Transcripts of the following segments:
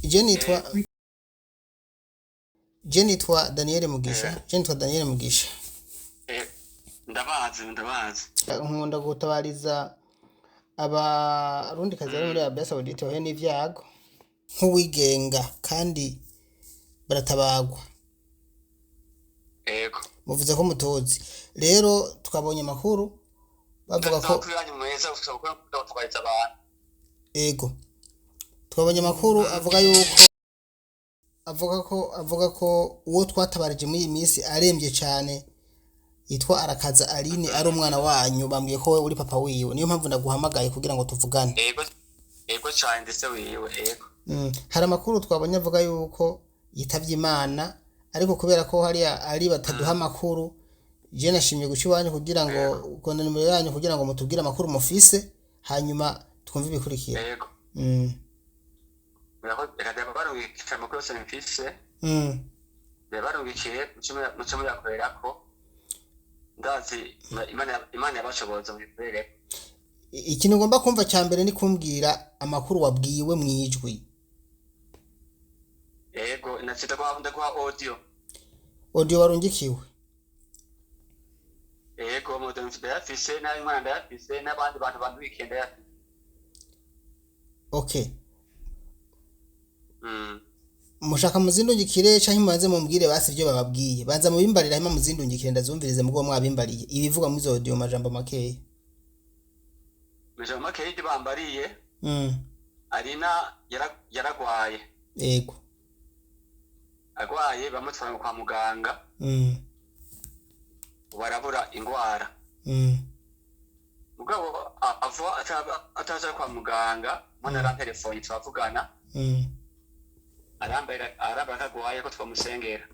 Je nitwa Daniel Mugisha, je nitwa Daniel Mugisha. Ndabazi, ndabazi. Nkunda gutabariza abarundikazi bari muri Arabia Saudite bahuye n'ivyago nk'uwigenga kandi baratabagwa. Ego. Muvuze ko mutuzi rero, twabonye amakuru bavuga ko Amakuru yanyu meza, gusa kuko gutwariza abantu. Ego, twabonye amakuru avuga yuko avuga ko uwo twatabarije muri iyi minsi aremvye cane yitwa Arakaza Aline, ari umwana wanyu. Bambwiye ko wowe uri papa wiwe, niyo mpamvu ndaguhamagaye kugira ngo tuvugane. Ego, ego cyane, ndetse wiwe, ego. Hari amakuru twabonye avuga yuko yitavye Imana, ariko kubera ko hariya ari bataduha amakuru, je nashimye guca iwanyu kugira ngo ukonda nimero yanyu kugira ngo mutubwire amakuru mufise, hanyuma twumve ibikurikira. Ego. Murakoze, reka ndabarungikira amakuru yose mfise. Ndabarungikiye, muce muyakorerako. Ndazi Imana yabashoboza mubikorereko. Ikintu ugomba kumva cya mbere ni kumbwira amakuru wabwiwe mwijwi. Ego, naciye ndaguha audio. Audio warungikiwe? Ego, moto ndayafise, n'ay'umwana ndayafise, n'abandi bantu bandubikiye ndayafise. Okay. Mushaka muzindungikire canke mubanze mumbwire basi ivyo bababwiye? Banza mubimbarire, hanyuma muzindungikire ndazumvirize mugo mwabimbariye ibivugwa muri izo audio mu majambo makeya. Majambo makeya ibyo bambariye, Arina yaragwaye. Agwaye bamutwara kwa muganga, barabura ingwara. Mugabo ava ataja kwa muganga, mbona arantelefone turavugana. Arambara ko agwaye, ko twamusengera.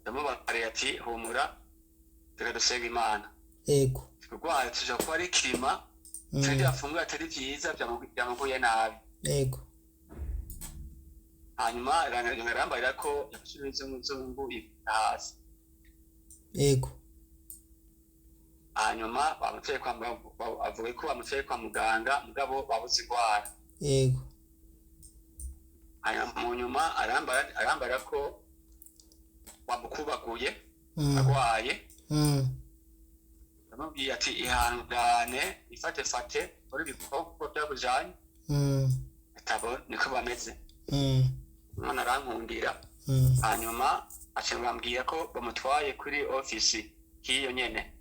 Ndamubariye ati: "Humura, reka dusenga Imana." Kurwara tuja kuba ari kirima, twebwe yafunguye atari vyiza, vyamuguye nabi. Hanyuma arambarira ko yafashe ibizunguzungu hasi. Hanyuma bamuteye kwa avuga ko bamuteye kwa muganga, mugabo babuze ingwara. Hanyuma mu nyuma arambara ko bamukubaguye agwaye. Ndamubwiye ati: "Ihangane, ifate fate muri ibikorwa byakujanye." Atabo niko bameze. Umwana arankundira. Hanyuma aca bambwira ko bamutwaye kuri ofisi hiyo nyene.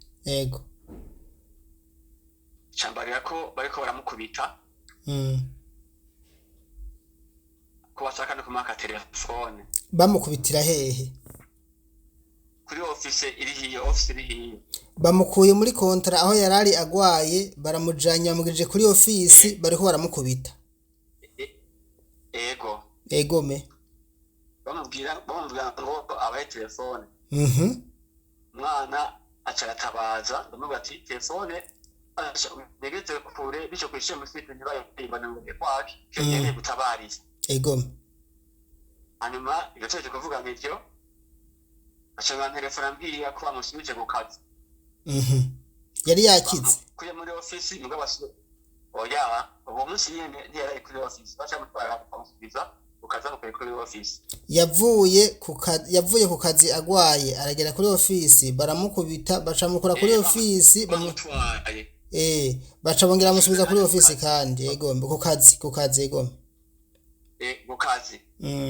Cambarira ko bariko baramukubita, ko bashaka no kumaka telefone. Bamukubitira hehe? Kuri ofisi iri hiyo, ofisi iri hiyo. Bamukuye muri kontra aho yarari agwaye, baramujanye, bamugirije kuri ofisi, bariko baramukubita? Ego. Egome. Bamubwira ngo abahe telefone. Umwana aca aratabaza. Ndamubwira ati: "Telefone negeze kure bityo kwishura muri site ntibayibone ngo kwake keneye gutabariza." Egome. Hanyuma igateje kuvuga nk'ivyo, aca ntelefone ambwira ko bamusubije ku kazi. Yari yakize? Bamukuye muri ofisi, mugabo oya, uwo munsi nyene ntiyari kuri ofisi, baca bamutwara bamusubiza ku kazi, bamukuye kuri ofisi. Yavuye ku kazi agwaye, aragera kuri ofisi baramukubita, bacamukura kuri ofisi Bamutwaye. Baca bongera bamusubiza kuri ofisi kandi. Egome, ku kazi, egome. Ku kazi.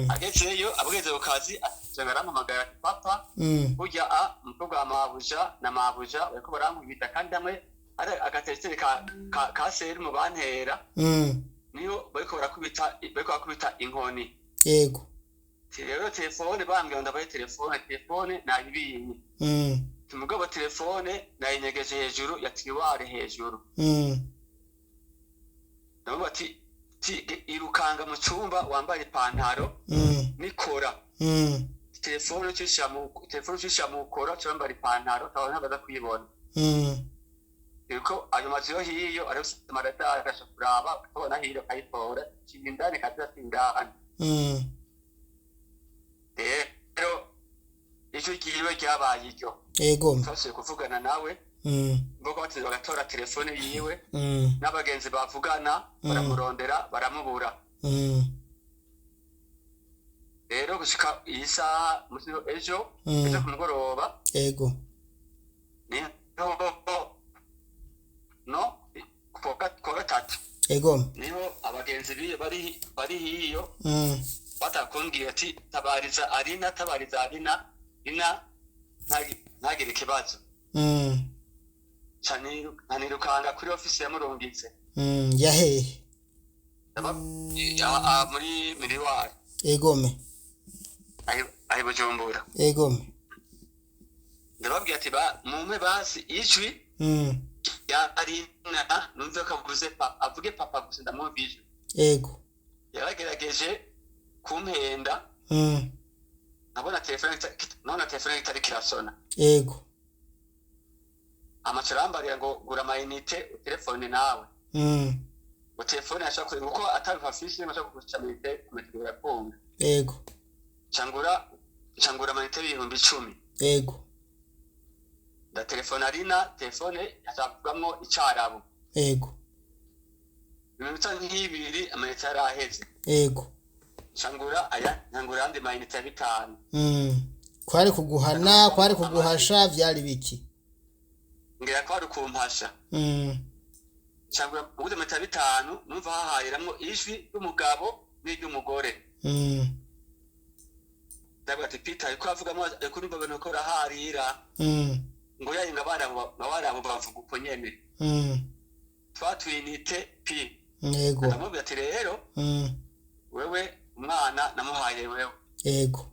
Agezeyo, abugeze ku kazi, aca arampamagara ati: "Papa, burya a umukobwa wa mabuja na mabuja bariko barankubita, kandi hamwe ari agatetere ka serumu bantera, niyo bariko barakubita inkoni." Rero telefone bambwira ngo ndabahe telefone, telefone nayibinye. Mugabo telefone nayinyegeje hejuru ya tiroir hejuru. Ndamubwira ati: "Irukanga mu cumba wambara ipantaro nikora, telefone ucisha mu kora, wambara ipantaro, tabona baza kuyibona." Yuko ayo mazu yo hiyo arafise amaradari, agasha kuraba akabona hiyo akayitora, kiri indani kaza indani. Rero ijwi ryiwe ryabaye iryo. Twasubiye kuvugana nawe, mbogo bateze bagatora telefone yiwe, n'abagenzi bavugana baramurondera baramubura. Rero gushika iyi saha musi ejo, ejo ku mugoroba. Ego. Niho no kuwa gatatu. Ego. Niho abagenzi biyo bari hiyo batakumbwira ati tabariza Arina, tabariza Arina, Ina ntagire ikibazo. Nkanirukanga kuri ofisi yamurungitse. Yahehe? Muri miriwari. Egome. Ahi Bujumbura. Egome. Ndababwira ati mumpe basi ijwi ya Arina numve ko avuze papa, avuge papa gusa ndamwumva ijwi. Ego. Yaragerageje kumpenda. Nabona telefone, nabona telefone itari kirasona. Ego. Amaca arambarira ngo gura amayinite utelefone nawe. Ngo telefone yashaka kuko atabiva afise ashaka kugurisha amayinite, amayinite birakunga. Ego. Ncangura amayinite 10,000. Ego. Ndatelefona Arina, telefone yashakugamwo icarabu. Ego. Iminota nk'ibiri amayinite yaraheze. Ego. Ncangura aya, ncangura ayandi mayinite ya 5. Kwari kuguhana, kwari kuguhasha, vyari biki? Ngira ko ari kumpasha. Ncangura ubuze amayinite ya 5, numva hahayiramwo ijwi ry'umugabo n'iry'umugore. Ndavuga ati Peter ariko avugamo ariko urumva ibintu ko araharira. Ngo yaye ngo abana abo bavuga uko nyene. Twatwinite pi. Yego. Ndamubwira ati rero wewe umwana namuhaye wewe. Yego.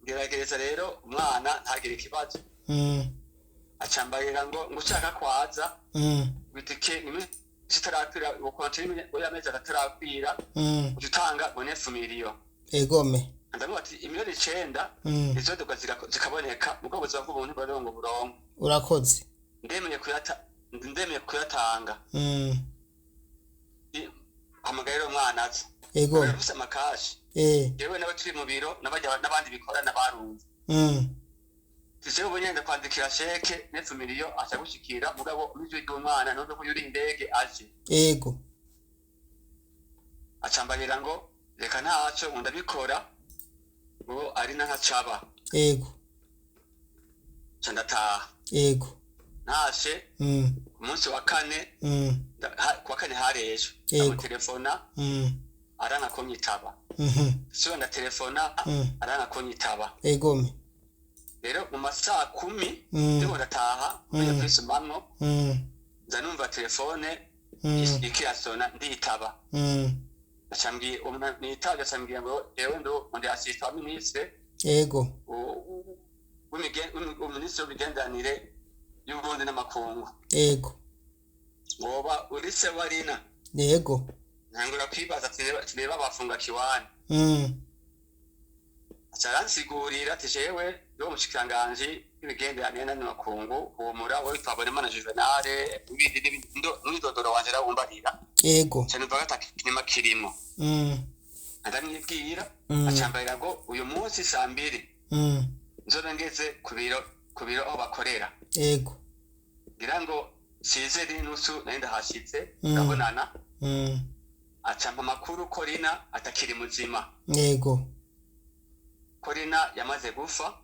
Ngerageza rero umwana ntagire ikibazo. Acambarira ngo ushaka kwaza. Bitike itarakwira ukonti y'amezi atarakwira. Utanga ngo nefu miliyo. Egome. Ndavuga ati imiliyoni 9 izodoka zikaboneka mugo buzima bw'ubuntu barongo burongo. Urakoze. Ndemeye kuyatanga. Hamagara rero umwana aza. Ego. Afise amakashi. Yewe n'abaturi mu biro n'abandi bikorana barumva. Tije ubu nyenda kwandikira sheke nefu miliyo acha gushikira mugabo n'ijwi ry'umwana n'ubwo ko yuri indege aje. Ego. Acambarira ngo reka ntaco ngo ndabikora ngo ari nkacaba. Ego. Ca ndataha. Ego. Ntashe. Ku munsi wa kane. Ku wa kane hari ejo. Ndamutelefona. Aranka kunyitaba. Siwe ndatelefona aranka kunyitaba. Egome. Rero mu masaha 10 ndiko ndataha mvuye kwisumamwo. Nza numva telefone ikirasona nditaba. Acambwiye nitavye acambwiye ngo ewe ndo ndi assistant wa ministre. Ego. Minisitiri w'imigenderanire y'Uburundi n'amakungu. Ego. Woba uri se wa Rina. Yego. Ntangura kwibaza ati bafunga kiwani. Aca aransigurira ati jewe ndi umushikiranganji w'imigenderanire n'amakungu humura wowe Twabonimana Juvenal ibindi n'umwidondoro wanje arawumbarira. Yego. Ca numva ata kinima kirimo. Ndamwibwira acambarira ngo uyu munsi saa 2 nzobe ngeze ku biro aho bakorera. Yego. Ngira ngo size n'inusu nari ndahashitse ndabonana. Acampa amakuru ko Rina atakiri muzima. Yego. Ko Rina yamaze gufa.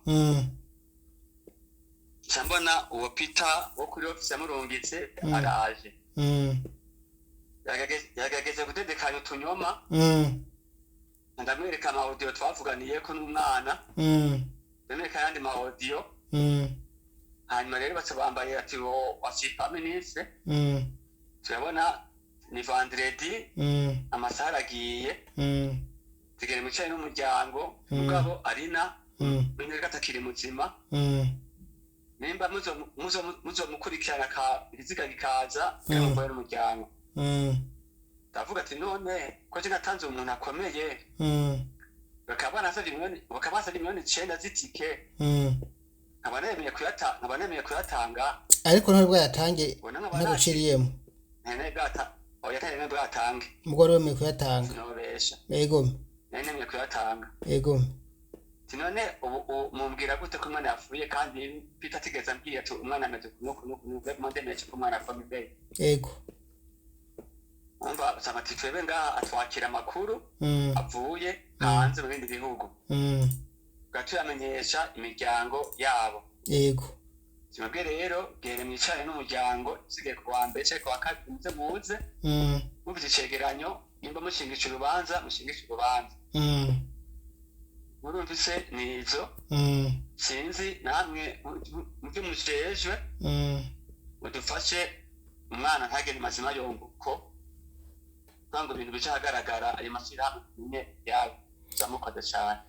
Nca mbona uwo Peter wo kuri ofisi yamurungitse araje. Yagerageje gutedekanya utunyoma. Ndamwereka ama audio twavuganiyeko n'umwana. Ndamwereka ayandi ma audio. Hanyuma rero baca bambaye ati washipa ministre. Turabona ni vendredi. Amasaha aragiye. Tugere mu cyayi n'umuryango. Mugabo Arina mwene atakiri muzima. Nimba muzo mukurikirana ka ibiziga bikaza mugabo n'umuryango. Ndavuga ati none ko je natanze umuntu akomeye. Bakaba nasavye miliyoni 9 z'itike. Nkaba nemeye kuyatanga. Ariko ntabwo bwayatange ntaguciriyemo. Oya ntabwo bwayatange. Mugore wemeye kuyatanga. Sinobesha. Yego. Nemeye kuyatanga. Yego. None ubu mumbwira gute ko umwana yapfuye kandi Peter atigeze ambwira ati umwana ameze kuno kuno kuno ndemeye ko umwana apfa mbere. Yego. Umva usanga ati twebwe ngaha atwakira amakuru avuye hanze mu bindi bihugu, tuyamenyesha imiryango yabo. Yego. Mwebwe rero gere mwicare n'umuryango, usigaye ku wa mbere canke ku wa kabiri muze muze mufite icegeranyo, nimba mushingisha urubanza mushingisha urubanza. Murumvise nizo sinzi namwe muvyo mujejwe mudufashe umwana ntagende mazima yonguko, kugira ngo ibintu bice ahagaragara, ayo mashyirahamwe nyine yabo zamukoze cane.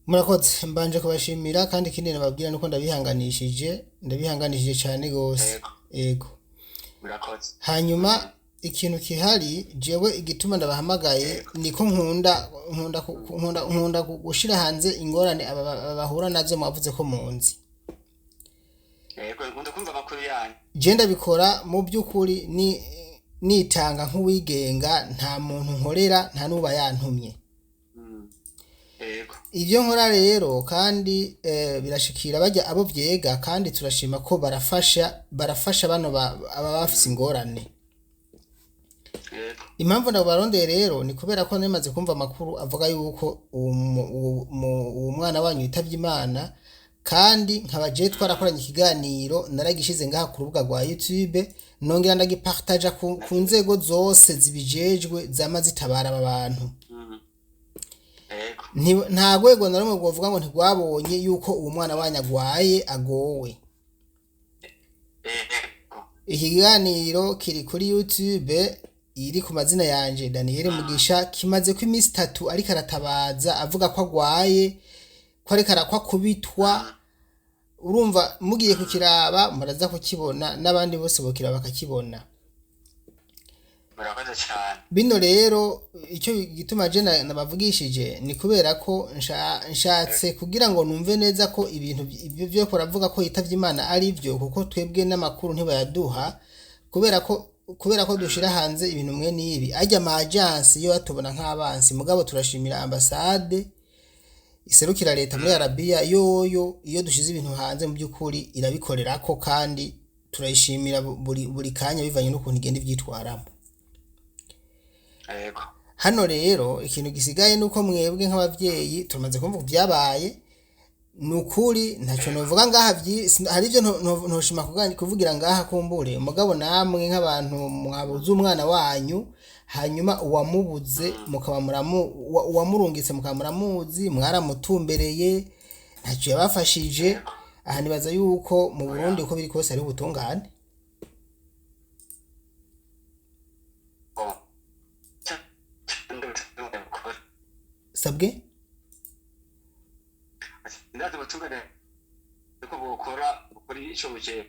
Murakoze, mbanje kubashimira, kandi ikindi nababwira nuko ndabihanganishije, ndabihanganishije cyane gose. Yego. Yego. Murakoze. Hanyuma ikintu kihari, jewe igituma ndabahamagaye niko nkunda gushira hanze ingorane aba bahura nazo, mwavuze ko munzi. Yego, nkunda kumva amakuru yanyu. Je ndabikora mu by'ukuri ni nitanga nk'uwigenga, nta muntu nkorera, nta n'uba yantumye. Yego. Ibyo nkora rero kandi birashikira bajya abo vyega, kandi turashima ko barafasha bano aba bafise ingorane. Yego. Impamvu ndabarondeye rero ni kubera ko nemaze kumva amakuru avuga yuko uwo mwana wanyu yitavye Imana, kandi nkaba jewe twarakoranye ikiganiro, naragishize ngaha ku rubuga rwa YouTube, nongera ndagipartaja ku nzego zose zibijejwe zama zitabara aba bantu. Yego. Nta rwego na rumwe rwovuga ngo ntirwabonye yuko uwo mwana wanyu agwaye agowe. Yego. Ikiganiro kiri kuri YouTube iri ku mazina yanje Daniel Mugisha, kimaze ko iminsi 3 ariko aratabaza avuga ko agwaye, ko ariko arakwa kubitwa. Urumva mugiye kukiraba muraza kukibona, n'abandi bose bokiraba bakakibona. Murakoze cyane. Bino rero icyo gituma je nabavugishije ni kubera ko nshatse kugira ngo numve neza ko ibintu ibyo byo kuravuga ko yitavye Imana ari byo, kuko twebwe n'amakuru ntibayaduha, kubera ko dushira hanze ibintu mwe n'ibi ajya ama agence yo atubona nk'abansi. Mugabo turashimira ambassade iserukira leta muri Arabia yoyo, iyo dushize ibintu hanze mu by'ukuri irabikorerako, kandi turayishimira buri kanya bivanye n'ukuntu igenda ivyitwaramo. Yego. Hano rero ikintu gisigaye nuko mwebwe nk'abavyeyi tumaze kumva byabaye, nukuri ntaco novuga ngaha, hari ivyo ntoshima kuvugira ngaha kumbure, mugabo namwe nk'abantu mwabuze umwana wanyu, hanyuma uwamubuze mukaba uwamurungitse mukaba muramuzi, mwaramutumbereye, ntaco yabafashije. Aha nibaza yuko mu Burundi uko biri kose ari ubutungane. Oh. Sabwe? Ndazi ubutungane ko bukora ico buje.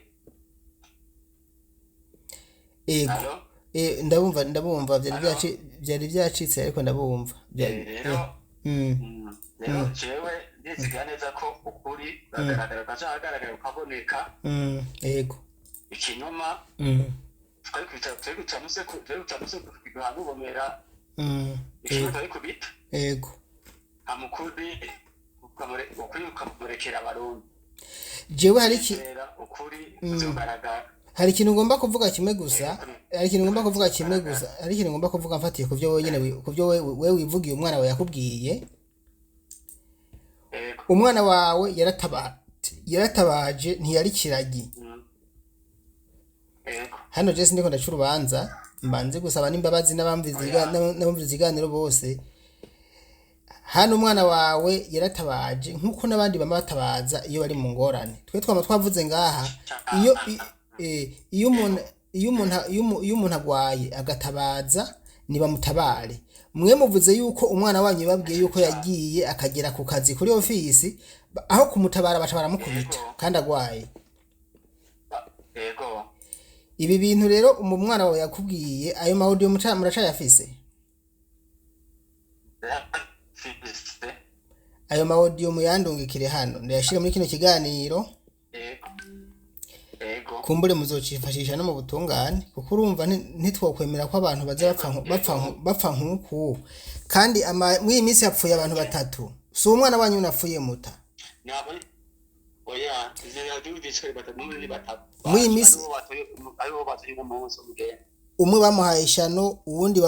Ego. Allo? Ndabumva byari byacitse ariko ndabumva. Rero rero jewe ndizigira neza ko ukuri uragaragara, ukaja ahagaragara ukaboneka. Yego. Ikinyoma twari kubita muse ikinyoma twari kubita. Yego. Amukuri ukuri ukamurekera abarundi. Jewe hari ukuri kuzogaragara. Hari ikintu ngomba kuvuga kimwe gusa, hari ikintu ngomba kuvuga kimwe gusa, hari ikintu ngomba kuvuga mfatiye kuvyo wenyene, kuvyo wewe wivugiye umwana wawe yakubwiye. Umwana wawe yaratabaje ntiyari kiragi. Hano je sindiko ndaca urubanza, mbanze gusaba n'imbabazi n'abamviza iganiro bose. Hano umwana wawe yaratabaje nkuko n'abandi bama batabaza iyo bari mu ngorane. Twe twama twavuze ngaha iyo umuntu agwaye agatabaza nibamutabare. Mwe muvuze yuko umwana wanyu babwiye yuko yagiye akagera ku kazi kuri ofisi, aho kumutabara baca baramukubita kandi agwaye. Yego. Ibi bintu rero umwana wawe yakubwiye, ayo ma audio muracayafise? Ayo ma audio muyandungikire hano ndayashire muri kino kiganiro. Yego. Kumbure muzocifashisha no mu butungane, kuko urumva ntitwokwemera ko abantu baza bapfa nkuku. Kandi muri iyi minsi yapfuye abantu 3. Si umwana wanyu napfuye muta. Oya, izina ry'ubwishwe batatu muri batatu. Muri iyi minsi aribo batuye mu munsi umugende. Umwe bamuhaye ishano, uwundi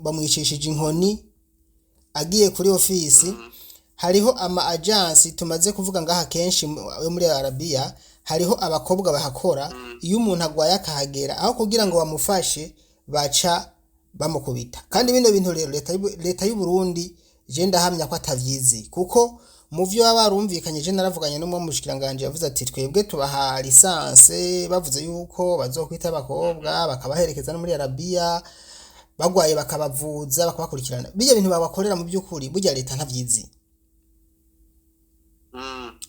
bamwicishije inkoni agiye kuri ofisi. Hariho ama agence tumaze kuvuga ngaha kenshi yo muri Arabiya, hariho abakobwa bahakora. Iyo umuntu agwaye akahagera, aho kugira ngo bamufashe baca bamukubita. Kandi bino bintu rero leta y'u Burundi je ndahamya ko atavyizi, kuko mu vyo baba barumvikanye, je naravuganye n'umwe mu mushikiranganje, yavuze ati twebwe tubaha licence, bavuze yuko bazokwita abakobwa bakabaherekeza no muri Arabiya, bagwaye bakabavuza, bakabakurikirana. Bijya bintu babakorera mu by'ukuri burya leta ntavyizi.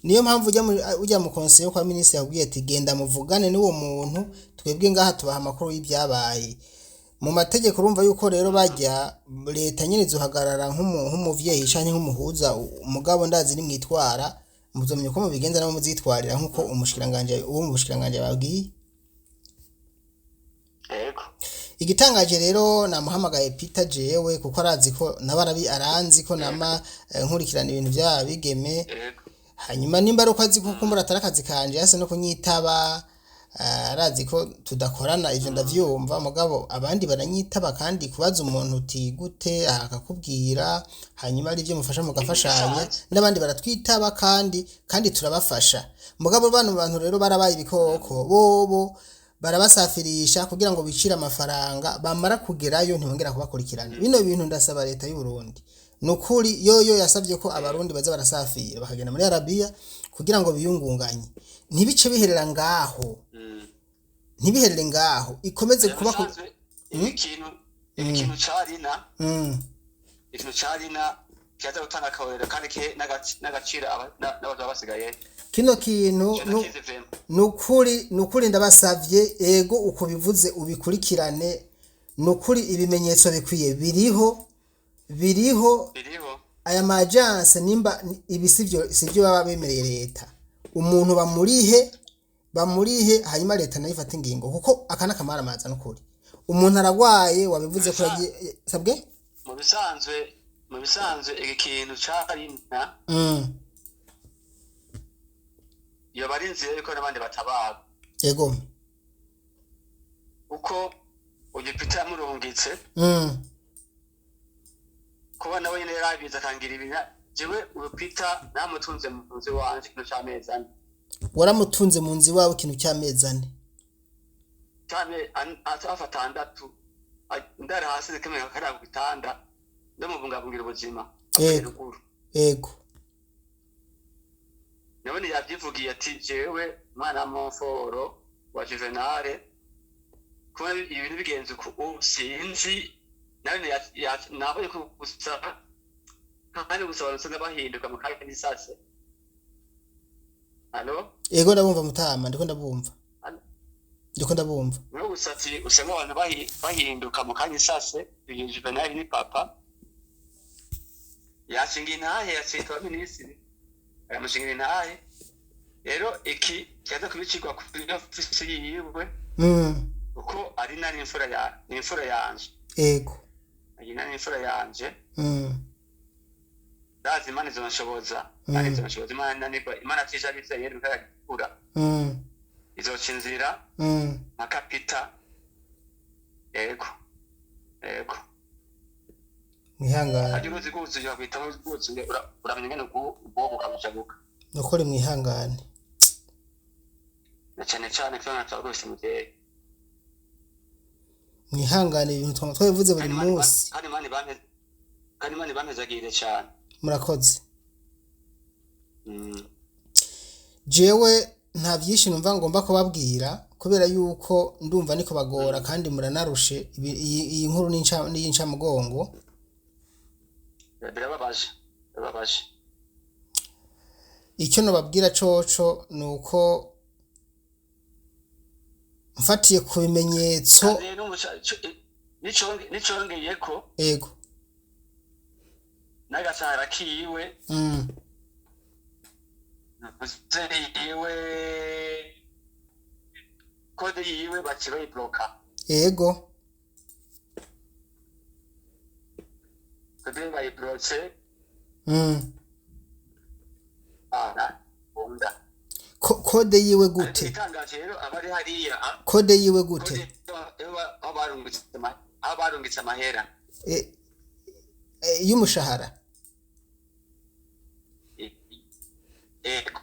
Niyo mpamvu ujya mu conseiller kwa minisitiri yakubwiye ati genda muvugane n'uwo muntu, twebwe ngaha tubaha amakuru y'ibyabaye. Mu mategeko urumva yuko rero bajya leta nyine izohagarara nk'umuvyeyi canke nk'umuhuza. Umugabo ndazi nimwitwara muzomenya uko mubigenza nabo muzitwarira nk'uko umushikiranganje uwo mu bushikiranganje babwiye. Yego. Igitangaje rero, namuhamagaye Peter jewe, kuko arazi ko nabarabi aranzi ko nama nkurikirana ibintu by'abigeme. Hanyuma nimba ari uko azi ko kumbura atari akazi kanje, yase no kunyitaba. Arazi ko tudakorana, ivyo ndavyumva, mugabo abandi baranyitaba. Kandi kubaza umuntu uti gute aha akakubwira, hanyuma ari ibyo mufasha mugafashanya. N'abandi baratwitaba kandi turabafasha. Mugabo bano bantu rero barabaye ibikoko, bobo barabasafirisha kugira ngo bicire amafaranga, bamara kugerayo ntibongera kubakurikirana. Bino bintu ndasaba leta y'u Burundi, nukuri yoyo yasabye ko abarundi baza barasafira bakagenda muri Arabiya kugira ngo biyungunganye, ntibice biherera ngaho. Ntibiherere ngaho, ikomeze kuba Bisanzwe, ikintu carina ikintu carina kiza gutanga akarorero kandi ke n'agaciro n'abazoba basigaye. Kino kintu Ico ndakizi vraiment. Nukuri ndabasavye, ego, uko bivuze ubikurikirane. Nukuri ibimenyetso bikwiye biriho, biriho. Biriho. Aya ma agence nimba ibi sivyo baba bemereye leta, umuntu bamurihe, bamurihe, hanyuma leta nayo ifata ingingo, kuko aka n'akamaramaza. Nukuri umuntu aragwaye, wabivuze ko yagiye sabwe. Mu bisanzwe iki kintu carina yoba ari inzira yuko n'abandi batabara. Kuko uyu Peter yamurungitse kuba nawe nyene yarabizi akangira ibintu. Jewe uyu Peter namutunze mu nzu iwanje ikintu c'amezi 4. Waramutunze mu nzu iwawe ikintu cy'amezi 4? Cyane, hafi 6, ndari hasi kimwe kariya ku gitanda, ndamubungabungira ubuzima apfuye ruguru. Nabone yavyivugiye ati jewe mwana wa Monforo wa Juvenal, kubona ibintu bigenze uku ubu sinzi. Nabone nabonye ko gusa kandi gusa abantu usanga bahinduka mu kanya n'isase. Allo? Ego, ndabumva mutama, ndiko ndabumva. Allo? Ndiko ndabumva. Niho gusa ati usanga abantu bahinduka mu kanya isase. Uyu Juvenal ni papa, yashinga intahe, yacitwa minisitiri, aramushingira intahe. Rero iki kiza kubicirwa kuri ofisi yiwe, kuko ari na n'imfura ya n'imfura yanje. Ari na n'imfura yanje. Ndazi Imana izonshoboza. Imana izonshoboza. Imana nibwo Imana atisha abizeye bikagikura. Izoca inzira nka kapita. Yego. Mwihangane. Hajya uruzi rwuzuye bakwita rwuzuye, uramenya ingene ubwonko ukabujabuka. Nukuri mwihangane. Na cane cane ko nataba rwose muvyeyi. Mwihangane, ibintu twama twabivuze buri Kandi Imana munsi. Kandi Imana ibampezagirire cane. Murakoze. Jewe nta byinshi numva ngomba kubabwira, kubera yuko ndumva niko bagora kandi muranarushe. Iyi nkuru ni y'incamugongo. Birababaje, birababaje. Icyo nababwira coco ni uko mfatiye ku bimenyetso. Kandi n'icongeyeko n'agasahara kiwe, yiwe, code yiwe baci bayibloka. Code bayiblotse. Bunda. Code yiwe Ariko gute? igitangaje rero abari hariya Code yiwe gute? Code. Aho barungitse amahera. Y'umushahara. Ego.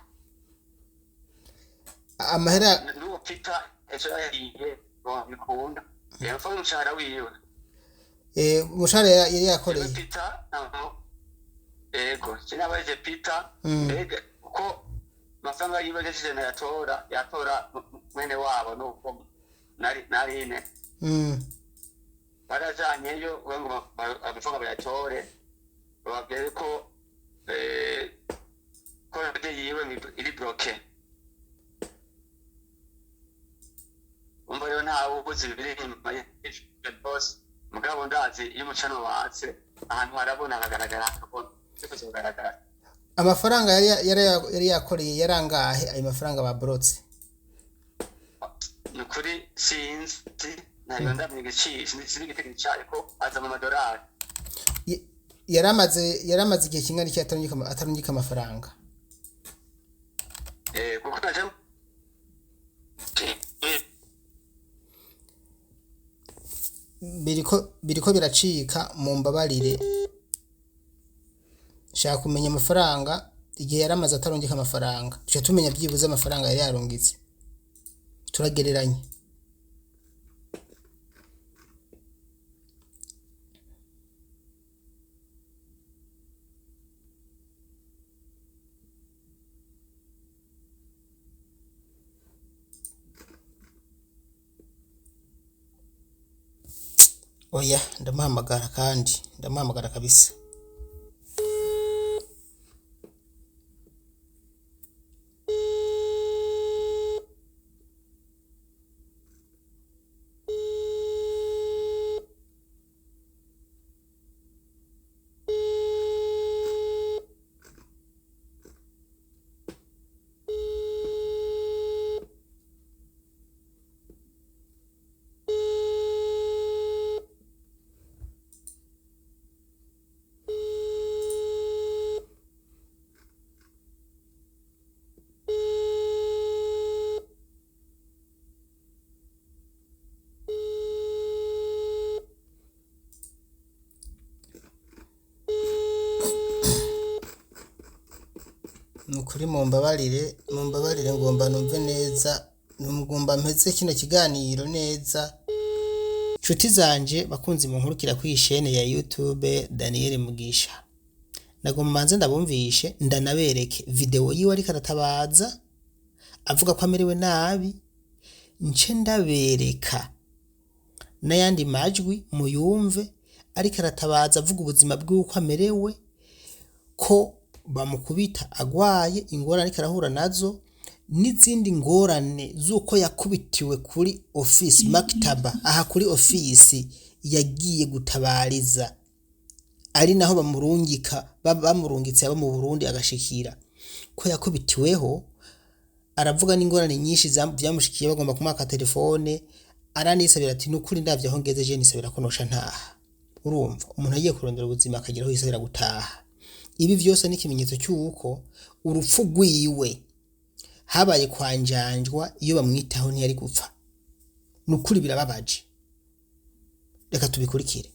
Amahera. N'uwo Peter ejo yagiye bikunda yamfa umushahara wiwe. Umushahara yari yakoreye. Peter, ego, sinabaje Peter mbega kuko amafaranga yiwe agejeje nayatora, yatora mwene wabo nuko narine barajanyeyo ngo amafaranga bayatore, bababwire ko konte yiwe iri bloquée. Umva rero ntawe ubuze biri inyuma y'ivyo byose, mugabo ndazi iyo umucano watse ahantu harabona hakagaragara, hakabona bikoze kugaragara. Amafaranga yari yakoreye yarangahe ayo mafaranga baborotse? Ni ukuri sinzi, ntayo ndamenya igiciro, sinzi igitego cayo ko aza mu madorari. Yaramaze igihe kingana iki atarungika amafaranga? Kuko naje Biriko biracika, mumbabarire. Shaka kumenya amafaranga igihe yaramaze atarungika amafaranga, tuca tumenya byibuze amafaranga yari yarungitse, turagereranya. Oya, ndamuhamagara kandi ndamuhamagara kabisa. Nukuri mumbabarire, mumbabarire, ngomba numve neza, ngomba mpeze kino kiganiro neza. Nshuti zanje bakunzi munkurikira kuri chaîne ya YouTube Daniel Mugisha, nagomba manze ndabumvishe ndanabereke video yiwe ariko aratabaza avuga ko amerewe nabi, nce ndabereka n'ayandi majwi muyumve ariko aratabaza avuga ubuzima bw'uko amerewe, ko bamukubita agwaye, ingorane ariko arahura nazo, n'izindi ngorane z'uko yakubitiwe kuri ofisi maktaba, aha kuri ofisi yagiye gutabariza, ari naho bamurungika, bamurungitse aba mu Burundi agashikira, ko yakubitiweho. Aravuga n'ingorane nyinshi vyamushikiye, bagomba kumwaka telefone, aranisabira ati nukuri ndavye aho ngeze je nisabira ko nosha ntaha. Urumva umuntu agiye kurondera ubuzima akagira aho yisabira gutaha. Ibi vyose ni ikimenyetso cy'uko urupfu rwiwe habaye kwanjanjwa, iyo bamwitaho ntiyari gupfa. Nukuri birababaje, reka tubikurikire.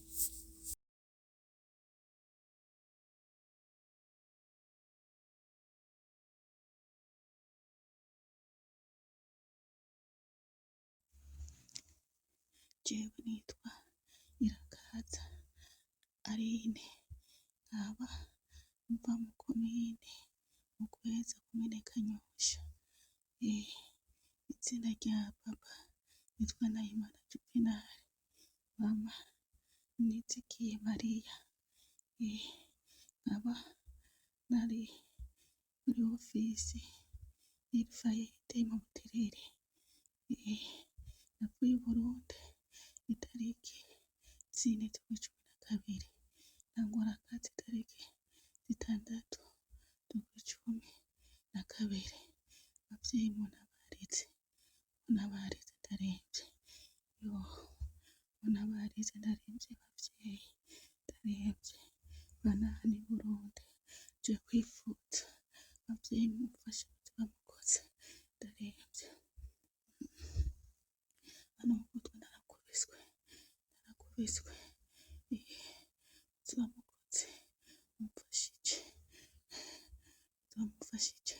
Jewe nitwa Irakaza Aline, nkaba mva mu komine Mukweza, komine Kanyosha. Izina rya papa nitwa Nahimana Juvenal, mama Nizigiye Mariya. Nkaba nari muri ofisi y'Ilfayete mu Buterere. Navuye i Burundi itariki 4 z'ukwa 12, ntangura akazi itariki 6 z'ukwa 12. Bavyeyi muntabarize, muntabarize ndaremvye, yoo, muntabarize ndaremvye bavyeyi, ndaremvye bana hano i Burundi nje kwivuza, bavyeyi mumfashe bamukoze, ndaremvye. Hano mu gutwi narakubiswe. Narakubiswe, narakubiswe. Muzoba mukoze mumfashije, muzoba mumfashije,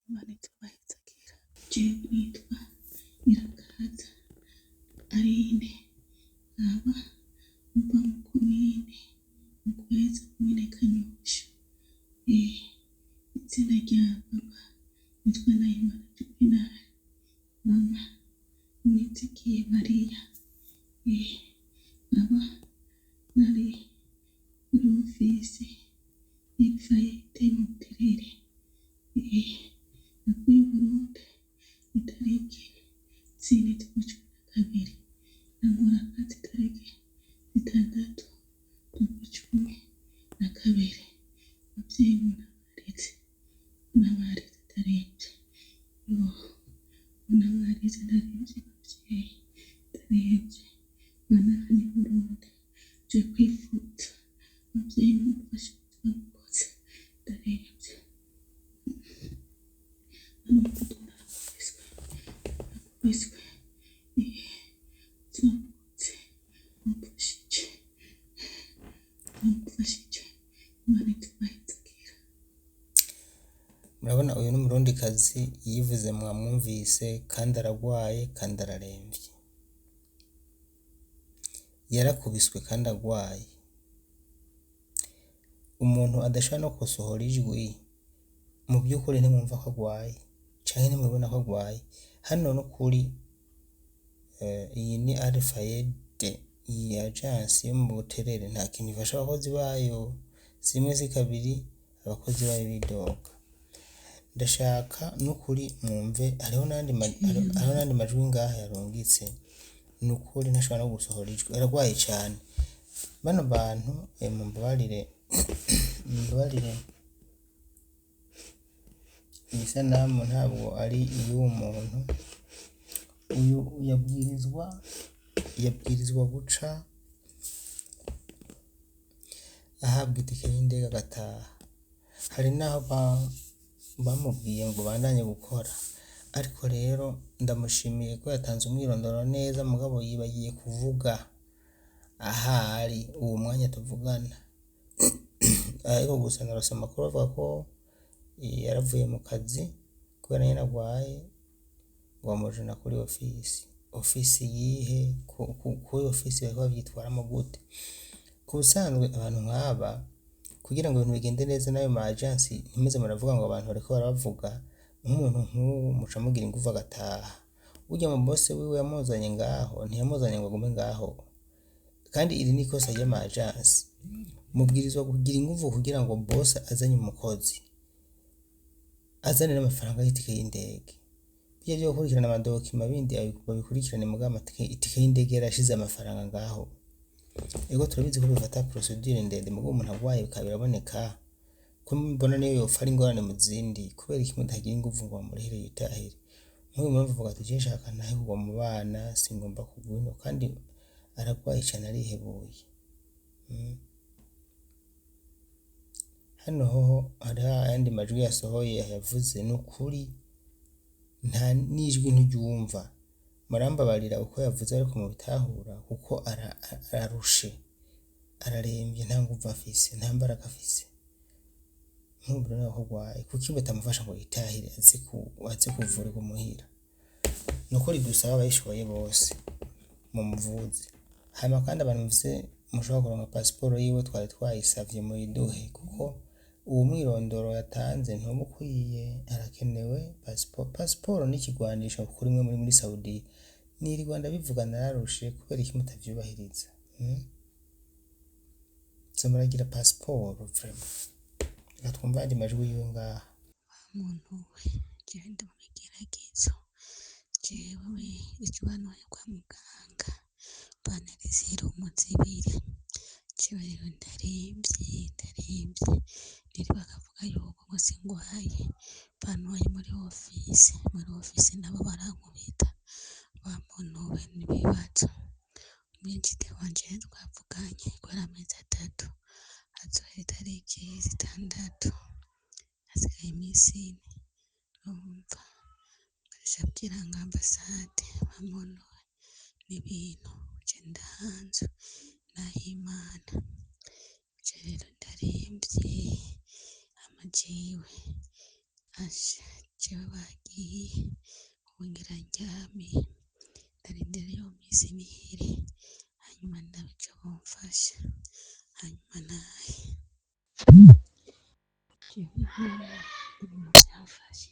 Imana izobahezagira. Jewe nitwa Nyirakaza Aline, nkaba mva mu komine Mukweza, komine Kanyosha. Izina rya papa nitwa Nahimana Juvenal, mama Nizigiye Mariya. Nkaba nari muri ofisi y'Ifayete mu Buterere. Navuye i Burundi itariki 4 z'ukwa 12, ntangura akazi itariki 6 z'ukwa 12. Abavyeyi muntabarize, muntabarize ndaremvye, yoo, muntabarize ndaremvye bavyeyi, ndaremvye. Mwana ni Burundi, nje kwivuza, abavyeyi mumfashe muzoba mukoze, ndaremvye. Hano mu Burundi narakubiswe, narakubiswe. Muzoba mukoze mumfashije, mumfashije, Imana izobahezagira. Murabona uyu ni umurundikazi yivuze, mwamwumvise, kandi aragwaye kandi araremvye, yarakubiswe kandi agwaye. Umuntu adashobora no gusohora ijwi, mu by'ukuri ntimwumva ko agwaye canke ntimubona ko agwaye. Hano n'ukuri iyi ni Alfayede, iyi agence yo mu Buterere nta kintu ifasha abakozi bayo, si rimwe si kabiri abakozi bayo bidoga. Ndashaka n'ukuri mwumve, hariho n'ayandi majwi ngaha yarungitse, nukuri ntashobora no gusohora ijwi, aragwaye cane. Bano bantu mumbabarire, mumbabarire, iyi sanamu ntabwo ari iy'uwo muntu. Uyu yabwirizwa guca ahabwa itike y'indege agataha. Hari n'aho bamubwiye ngo bandanye gukora, ariko rero ndamushimiye ko yatanze umwirondoro neza, mugabo yibagiye kuvuga ahari uwo mwanya tuvugana. Ariko gusa narose amakuru avuga ko yaravuye mu kazi kubera nyene agwaye, ngo bamujana kuri ofisi. Ofisi yihe? Kuri ofisi bariko bavyitwaramwo gute? Ku busanzwe abantu nk'aba, kugira ngo ibintu bigende neza n'ayo ma agence, ntimuze muravuga ngo abantu bariko barabavuga. Nk'umuntu nk'uwu muca mugira inguvu agataha. Urya mu boss wiwe yamuzanye ngaho, ntiyamuzanye ngo agume ngaho, kandi iri ni ikosa ry'ama agence. Mubwirizwa kugira inguvu kugira ngo boss azanye umukozi azane n'amafaranga y'itike y'indege. Birya vyo gukurikirana ama documents bindi babikurikirane, mugabo itike y'indege yarashize amafaranga ngaho. Ego, turabizi ko bifata procédure ndende, mugabo umuntu agwaye bikaba biraboneka ko mbona niyo yopfa ari ingorane mu zindi. Kubera iki mutagira inguvu ngo bamurihire yitahire? Nk'uyu muntu avuga ati: "Je nshaka ntahe kugwa mu bana, singomba kugwa ino", kandi aragwaye cane, arihebuye. Hano hoho hariho ayandi majwi yasohoye yavuze, nukuri nta n'ijwi ntiryumva. Murambabarira uko yavuze, ariko mubitahura kuko ararushe, araremvye, nta nguvu afise, nta mbaraga afise. Nk'ubu rero ko agwaye, kuki batamufasha ngo yitahire aze kuvurirwa muhira? Nukuri dusaba abayishoboye bose mumuvuze. Hanyuma kandi abantu mufise mushobora kuronka pasiporo yiwe, twari twayisavye, muyiduhe, kuko uwo mwirondoro yatanze ntuba ukwiye, harakenewe pasiporo. Pasiporo ni ikigwanisho kuri mwe muri Saudiya. Nirirwa ndabivuga, nararushe. Kubera iki mutavyubahiriza? Muze muragira pasiporo vraiment. Reka twumve ayandi majwi yiwe ngaha. Muntu we, jewe ndi mu bigeragezo. Jewe ejo bantwaye kwa muganga, bantera serumu 2. Jewe rero ndaremvye, ndaremvye. Rero bakavuga yuko ngo singwaye, bantwaye muri ofisi, muri ofisi nabo barankubita. Wa muntu we, n'ibibazo. Umwinjide wanje twavuganye kubera amezi 3, azohera itariki 6, hasigaye iminsi 4. Urumva nkaca abwira ngo ambasade. Wa muntu we, n'ibintu. Je ndahanzwe nahimana, je rero ndaremvye, hama jewe asha jewe bagiye, ubu ngira ndyame, ndarindira iyo minsi nihere, hanyuma ndabe ico bomfasha, hanyuma ntahe. Jewe nyene ibintu vyamfashe,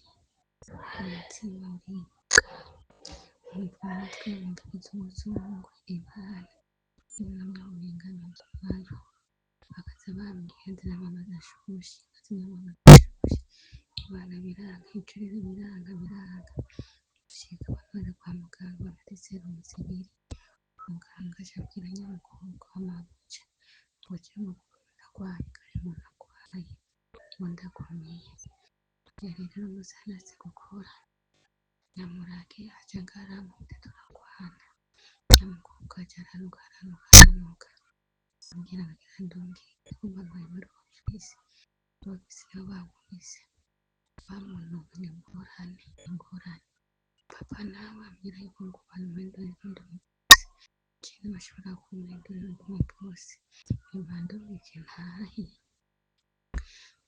umutima uriruka, nkumva umutwe wumva ikizunguzungu, ibana namwe umenga novayo, bakaza bambwira nzana amazi ashushe, nkazana amazi ashushe, ibana biranka, ico rero biranka biranka, gushika bantwara kwa muganga bampa serumu zibiri, muganga aca abwira nyamukobwa wa mabuja ngo jewe ndagwaye kare umuntu agwaye, ngo ndakomeye, rero uno munsi nase gukora, nyamurage aca ngarankubita turagwana, nyamukobwa aca aranuka aranuka aranuka, ambwira ngo agira ndungike kumva ntwaye muri ofisi, ofisi niho bankubise, bamuntuka ingorane ingorane, papa nawe ambwira yuko ngo bamuhindurira undi mukozi, jewe bashobora kumuhindurira undi mukozi, nibandungike ntahe,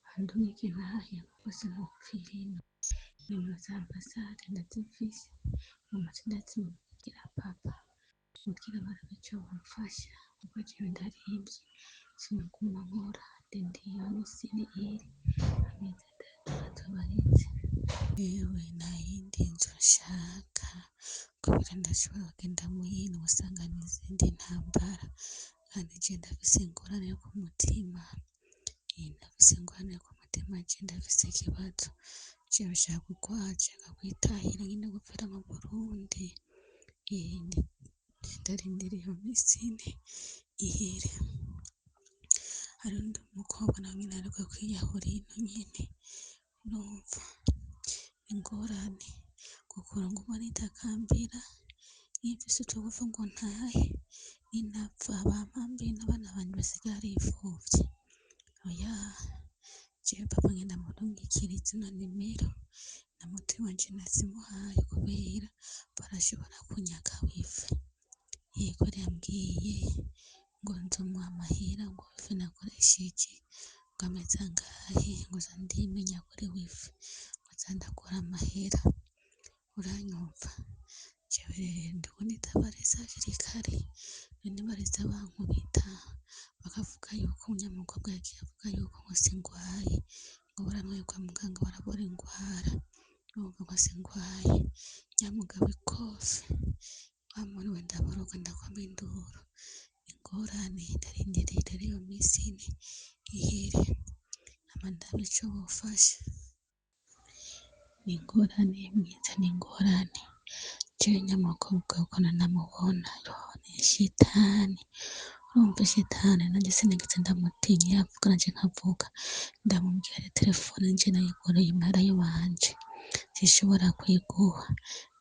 bandungike ntahe abakozi ntopfira ino, nimero za ambasade ndazifise, mumaze ndazimubwira papa, kugira barabe ico bomfasha, kuko jewe ndaremvye, sinoguma nkora, ndindiriye iyo misi iri, amezi 3 azoba aheze. Ewe nta yindi nzu nshaka, kubera ndashobora kugenda muyindi ugasanga n'izindi ntambara, kandi je ndafise ingorane yo ku mutima, ndafise ingorane yo ku mutima, je ndafise ikibazo, jewe nshaka kugwara, nshaka kwitahira ngende gupfira mu Burundi, ndarindira iyo misi ine ihere. Hari uwundi mukobwa nawe nyene aheruka kwiyahura ino nyene, urumva ingorane, gukura nguma nitakambira, iyo mfise utuguvu ngo ntahe, ninapfa bampambe n'abana banje basigare ari imfuvyi, oya jewe papa ngenda murungikire zino nimero, na mutoyi wanje nazimuhaye kubera barashobora kunyaka wifi, yego yambwiye ngo nzomuha amahera ngo wifi nakoresheje ngo ameze angahe, ngo nza ndimenya kuri wifi, ngo nza ndakura amahera, uranyumva? Jewe rero ndiko nitabariza hakiri kare, none bareza bankubita, bakavuga yuko nyamukobwa yagiye avuga yuko ngo singwaye, ngo barantwaye kwa muganga barabura ingwara, urumva ngo singwaye, nyamugabo ikofe, wa muntu we ndaboroga ndakoma induru, ingorane ndarindiriye rero iyo misi ine ihere, hama ndabe ico bofasha. Ni ingorane mwiza, ni ingorane, jewe nyamukobwa ukuntu ndamubona, yo ni shitani, urumva shitani nanje sinigeze ndamutinya, yavuga nanje nkavuga, ndamubwira telefone nje nayigureye impara yiwanje, sinshobora kuyiguha,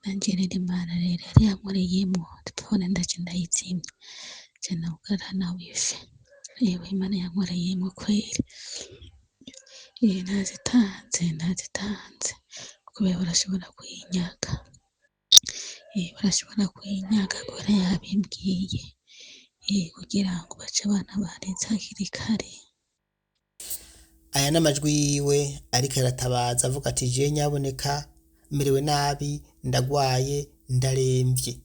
nanje rero Imana rero yari yankoreyemwo, telefone ndaje ndayizimya, nca nugara na wifi, yewe Imana yankoreyemwo kweri, nazitanze nazitanze, kubera barashobora kuyinyaka, barashobora kuyinyaka kubera yabimbwiye, kugira ngo bace abana bareze hakiri kare. Aya n'amajwi yiwe ariko aratabaza avuga ati je nyaboneka merewe nabi, ndagwaye, ndaremvye,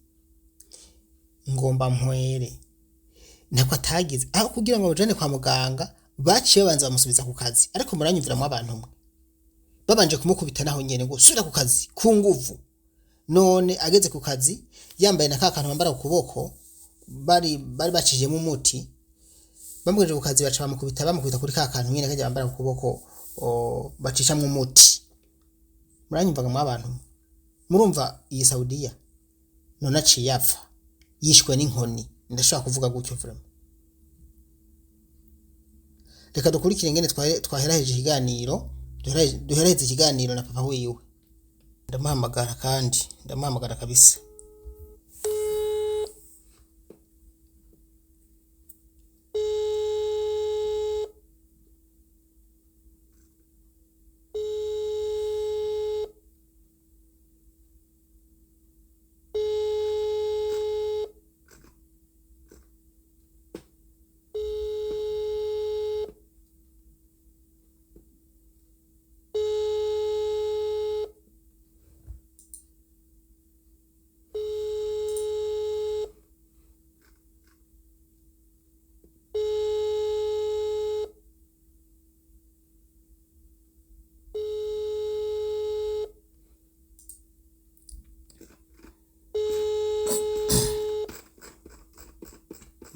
ngomba mpwere. Ntako atagize aho kugira ngo bamujane kwa muganga, baciye babanza bamusubiza ku kazi, ariko muranyumviramwo abantu mwe, babanje kumukubita naho nyene ngo subira ku kazi ku nguvu. None ageze ku kazi yambaye na ka kantu bambara ku kuboko, bari bacishijemo umuti, bamugejeje ku kazi baca bamukubita, bamukubita kuri ka kantu nyene karya bambara ku kuboko bacishamwo umuti. Muranyumvaga mwa bantu mwe? Murumva iyi Saudiya none aciye apfa yishwe n'inkoni, ndashobora kuvuga gutyo vraiment. Reka dukurikire ingene twaheraheje ikiganiro, duheraheze ikiganiro na papa wiwe. Ndamuhamagara kandi ndamuhamagara kabisa.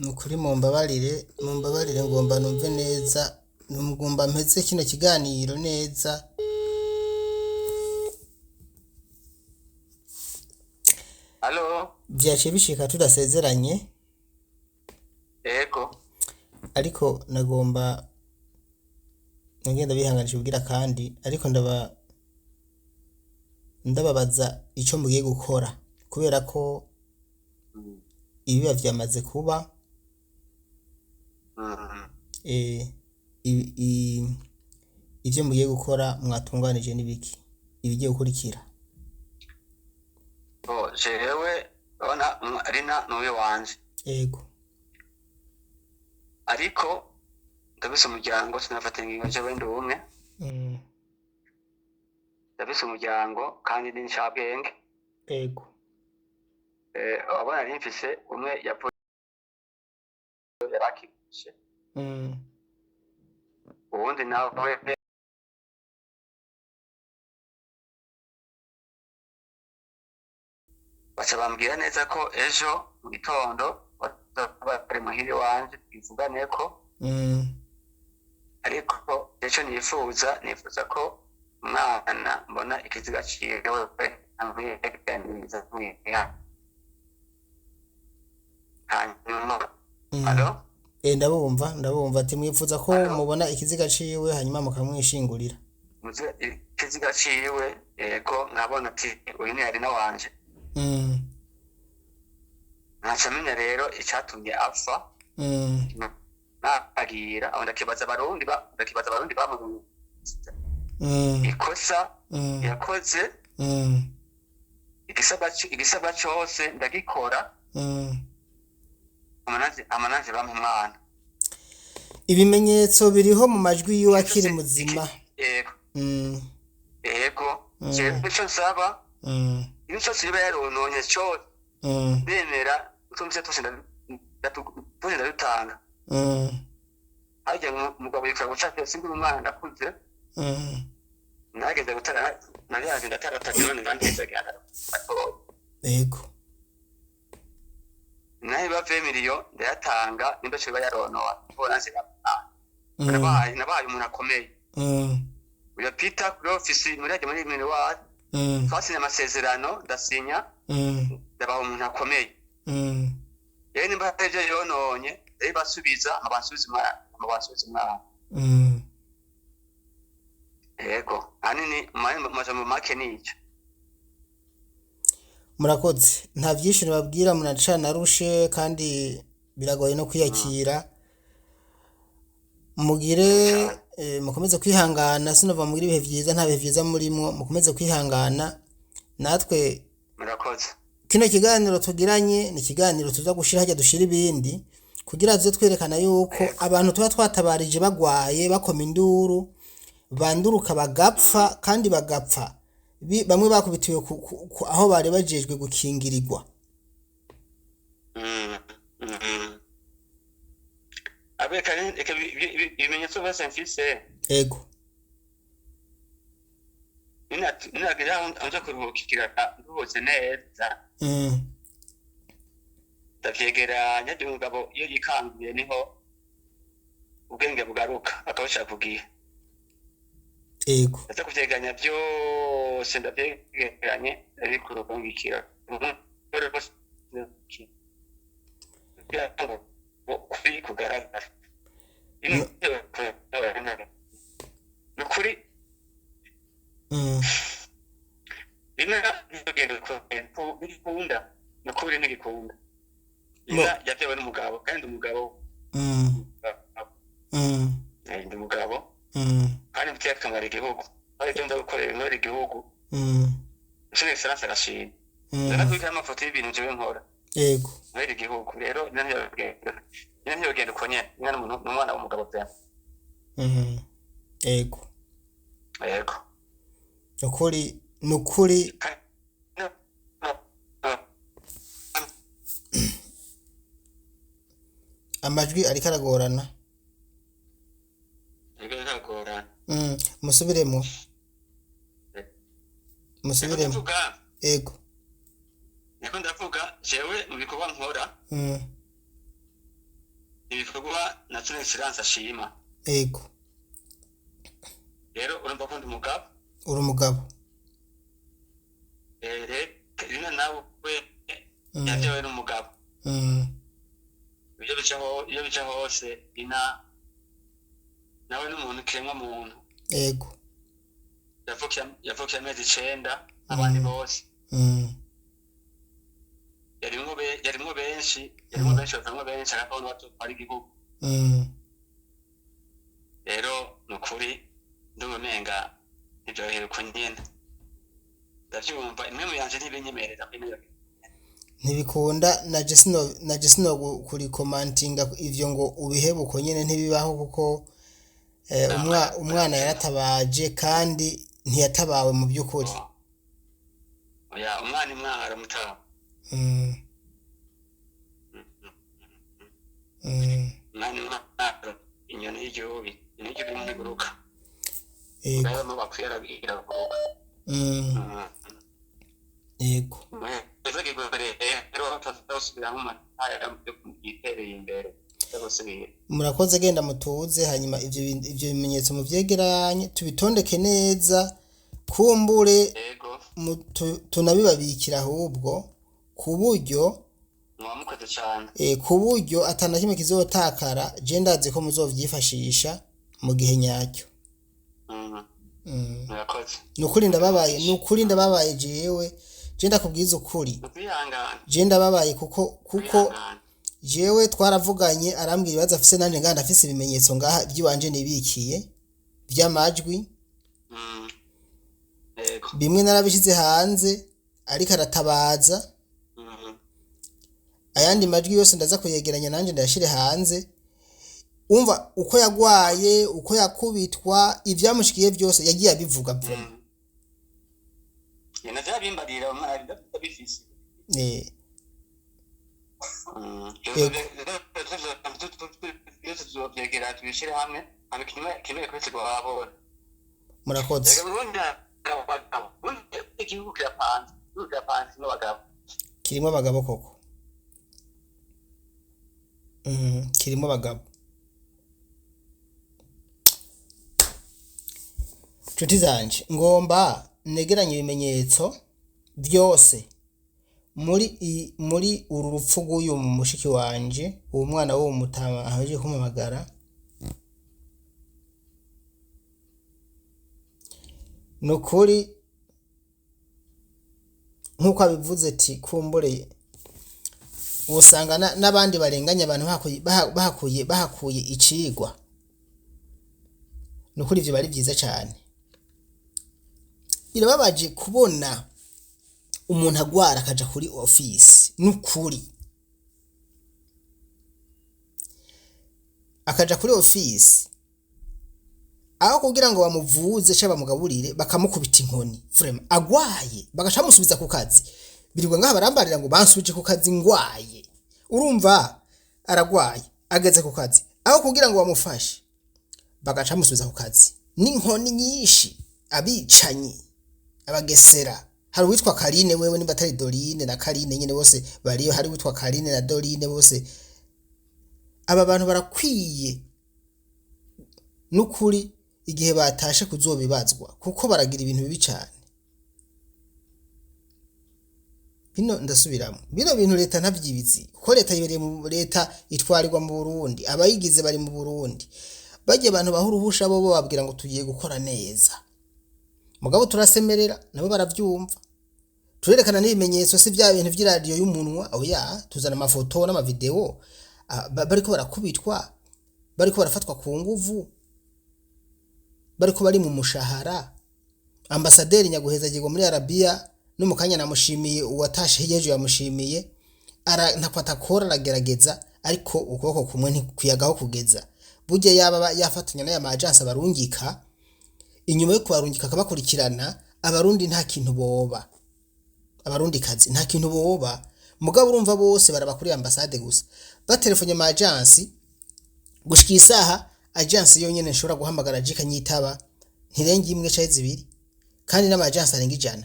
Ni ukuri mumbabarire, mumbabarire, ngomba numve neza, ngomba mpeze kino kiganiro neza. Alo. Vyaciye bishika tudasezeranye. Yego. Ariko nagomba ngenda bihanganisha ubwira, kandi ariko ndababaza ico mugiye gukora, kubera ko ibiba vyamaze kuba. Ivyo mugiye gukora mwatunganije n'ibiki ibigiye gukurikira? Bo jewe urabona Rina ni uw'iwanje. Yego. Ariko ndabise umuryango, sinafata ingingo jewe ndi umwe. Ndabise umuryango kandi ni ncabwenge. Yego. Abana nari mfise, umwe yapfuye yarakibishe, uwundi nawe baca bambwira neza ko ejo mu gitondo bazoba bari muhira iwanje twivugane ko. Ariko ejo nifuza ko umwana mbona ikiziga ciwe amwiyeganiza mwiha hanyuma. Alo? Ndabumva, ndabumva. Ati mwifuza ko Alo? mubona ikiziga ciwe hanyuma mukamwishingurira. Ikiziga ciwe, yego, nkabona ati uyu ni Arina wanje. Nkaca menya rero icatumye apfa. Nagira aho ndakibaza abarundi ndakibaza abarundi bamu ikosa yakoze. Igisabwa cose ndagikora. Amananje bampa umwana. Ibimenyetso biriho mu majwi yiwe akiri muzima. Yego. Yego. Jewe ico nsaba, ico cose yoba yarononye cose, ndemera utumvise twose twose ndadutanga. Harya umugabo yikora guca sinzi umwana ndakuze. Nageze gutara nariyaje ndatarata none ndanteza. Yego. Nayo bave miliyo ndayatanga nimba cyo yaronona bona nze. Nabaye umuntu akomeye. Uyo Peter kuri office muri ajya muri miroir. Twasinye amasezerano, ndasinya. Ndabaha umuntu akomeye. Rero nimba hari ibyo yononye ndabibasubiza, abansubiza umwana, abansubiza umwana. Yego, ahanini mu majambo make ni icyo. Murakoze, nta byinshi nababwira, munacana rushe kandi biragoye no kwiyakira. Mugire mukomeze kwihangana, sinova mugire ibihe vyiza, nta bihe vyiza murimwo, mukomeze kwihangana natwe. Murakoze. Kino kiganiro tugiranye ni ikiganiro tuza gushira hajya dushira ibindi kugira tuze twerekana yuko abantu tuba twatabarije bagwaye bakoma induru banduruka bagapfa, kandi bagapfa bamwe bakubitiwe aho bari bajejwe gukingirirwa. Abeka reka ibimenyetso byose mfise. Ego. Ninagira aho nja kuruhukira nduhutse neza. Ndavyegeranya, ndi umugabo, iyo yikanguye niho ubwenge bugaruka akabashaka kugiye. Ego. Ndaza kuvyegeranya byose, ndavyegeranye ndabikuruhukira kugira ngo ukuri kugaragara. Ni ukuri. Bimwe ntibigenda bikunda, ni ukuri ntigikunda. Inka yatewe n'umugabo kandi umugabo. Ndi umugabo. Kandi mfitiye akamaro igihugu, ari ibyo ndagukorera nkorera igihugu. Son Excellence arashima. Ndakubwira amafoto y'ibintu jewe nkora. Ego. Nkorera igihugu rero nyine ntiyogenda uko nyene nyine n'umwana w'umugabo pe. Ego. Yego. Nukuri, nukuri. Amajwi ariko aragorana. Yego, biragorana. Musubiremo. Niko Musubiremo. ndavuga. Ego. Niko ndavuga jewe mu bikorwa nkora. Ibikorwa na son excellence ashima. Ego. Rero urumva ko ndi umugabo. Uri umugabo. Rina nawe yabyawe n'umugabo. Ibyo bicaho, iyo bica hose, Rina nawe n'umuntu, kiremwa muntu. Ego. Yavukiye amezi 9 abandi bose. Yarimwo benshi, yarimwo benshi, bavamwo benshi, ariko batwara igihugu. Rero ni ukuri ndumva umenga ntivyohera uko nyene, ndavyumva imwe mu yanje ntibinyemerera kwemera. Ntibikunda, naje sino kurikomantinga ivyo ngo ubihebe uko nyene, ntibibaho kuko umwana yaratabaje kandi ntiyatabawe mu by'ukuri. Oya, umwana imwaro mutaba. Umwana imwaro, inyoni y'igihubi, inyoni y'igihubi ntiguruka. Ego. Rero mubapfuye iraguruka. Ego. Rero tutazosubira mu matara yitereye imbere, tutazosubira. Murakoze, genda mutuze, hanyuma ivyo bimenyetso muvyegeranye, tubitondeke neza, kumbure Ego. tunabibabikira ahubwo ku buryo Muba mukoze cane. Ku buryo atana kimwe kizotakara. Je ndazi ko muzovyifashisha mu gihe nyacyo. Murakoze. Nukuri ndababaye, nukuri ndababaye jewe, je ndakubwiza ukuri. Ukwihangana. Je ndababaye kuko Kwihangana. jewe twaravuganye, arambwira ibibazo afise, nanje ngaha ndafise ibimenyetso ngaha by'iwanje nibikiye vy'amajwi. Ego. Bimwe narabishize hanze ariko aratabaza. Ayandi majwi yose ndaza kuyegeranya nanje ndayashire hanze. Umva uko yagwaye, uko yakubitwa, ivyamushikiye byose yagiye abivuga vraiment. Ni navyo bimbarira, umwana ndabifise. Ego. Byose tuzovyegera, tubishire hamwe, hama kimwe kimwe kwese gwabona. Murakoze. Reka ubundi abagabo, ubundi igihugu kirapanze, igihugu kirapanze n'abagabo. Kirimo abagabo koko. Kirimo abagabo. Nshuti zanje, ngomba negeranye ibimenyetso byose muri uru rupfu rw'uyu mushiki wanje, uwo mwana w'uwo mutama aheje kumpamagara. Ni ukuri nk'uko abivuze ati kumbure usanga n'abandi barenganya abantu bahakuye icigwa. Ni ukuri ivyo bari vyiza cane. Birababaje kubona umuntu agwara akaja kuri ofisi, nukuri akaja kuri ofisi aho kugira ngo bamuvuze cyangwa bamugaburire bakamukubita inkoni, vraiment agwaye bagaca bamusubiza ku kazi. Birirwa ngaha barambarira ngo bansubije ku kazi ngwaye. Urumva aragwaye ageze ku kazi, aho kugira ngo bamufashe bagaca bamusubiza ku kazi n'inkoni nyinshi. Abicanyi, abagesera. Hari uwitwa Karine, wewe nimba atari Dorine na Karine nyine bose bariyo, hari uwitwa Karine na Dorine bose. Aba bantu barakwiye nukuri igihe batashe kuzobibazwa, kuko baragira ibintu bibi cyane. Bino ndasubiramo, bino bintu leta ntavyibizi, kuko leta yibereye mu leta, itwarirwa mu Burundi, abayigize bari mu Burundi. Bagiye abantu baha uruhusha bo bababwira ngo tugiye gukora neza, mugabo turasemerera nabo baravyumva, turerekana n'ibimenyetso, si bya bintu vy'iradiyo y'umunwa, oya, tuzana amafoto n'amavideo bariko barakubitwa, bariko barafatwa ku nguvu, bariko bari mu mushahara. Ambasaderi Nyaguhezagirwa muri Arabiya no mu kanya namushimiye, uwatashe hirya yamushimiye, ara ntako atakora, aragerageza, ariko ukuboko kumwe ntikuyagaho kugeza burya. Yaba yafatanya n'aya ma agence abarungika, inyuma yo kubarungika akabakurikirana, Abarundi nta kintu boba, Abarundikazi nta kintu boba. Mugabo urumva bose baraba kuri ambasade gusa, batelefonye ama agence gushika isaha. Agence yonyene nshobora guhamagara jika nyitaba ntirenga imwe canke zibiri, kandi n'ama agence arenga 100.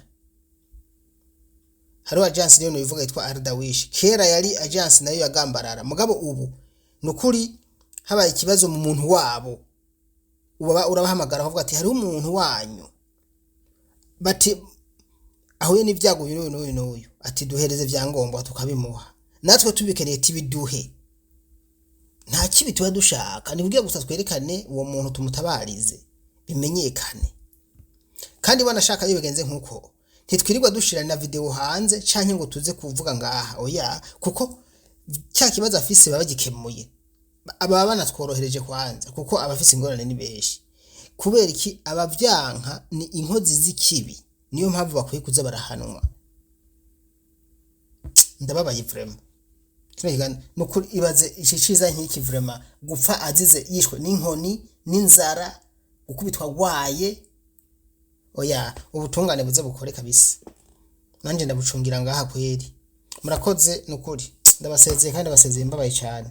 Hariho agence rero bivuga yitwa Ardawish, kera yari agence nayo yagambarara, mugabo ubu Nukuri habaye ikibazo mu muntu wabo, uba urabahamagara ukavuga ati hariho umuntu wanyu bati ahuye n'ibyago uyu n'uyu n'uyu n'uyu, ati duhereze ibyangombwa, tukabimuha. Natwe tubikeneye tibiduhe, nta kibi tuba dushaka, ni kugira gusa twerekane uwo muntu, tumutabarize, bimenyekane. Kandi wanashaka iyo bigenze nkuko, ntitwirirwa dushira na video hanze canke ngo tuze kuvuga ngaha, oya, kuko cya kibazo afise baba bagikemuye, aba banatworohereje kwanza, kuko abafise ingorane ni benshi. Kubera iki? Abavyanka ni inkozi z'ikibi, niyo mpamvu bakwiye kuza barahanwa. Ndababaye vraiment. Kino kiganiro nukuri, ibaze iki ciza nk'iki vraiment, gupfa azize yishwe n'inkoni n'inzara, gukubitwa gwaye. Oya, ubutungane buze bukore kabisa, nanje ndabucungira ngaha kweri. Murakoze nukuri, ndabasezeye kandi ndabasezeye mbabaye cyane.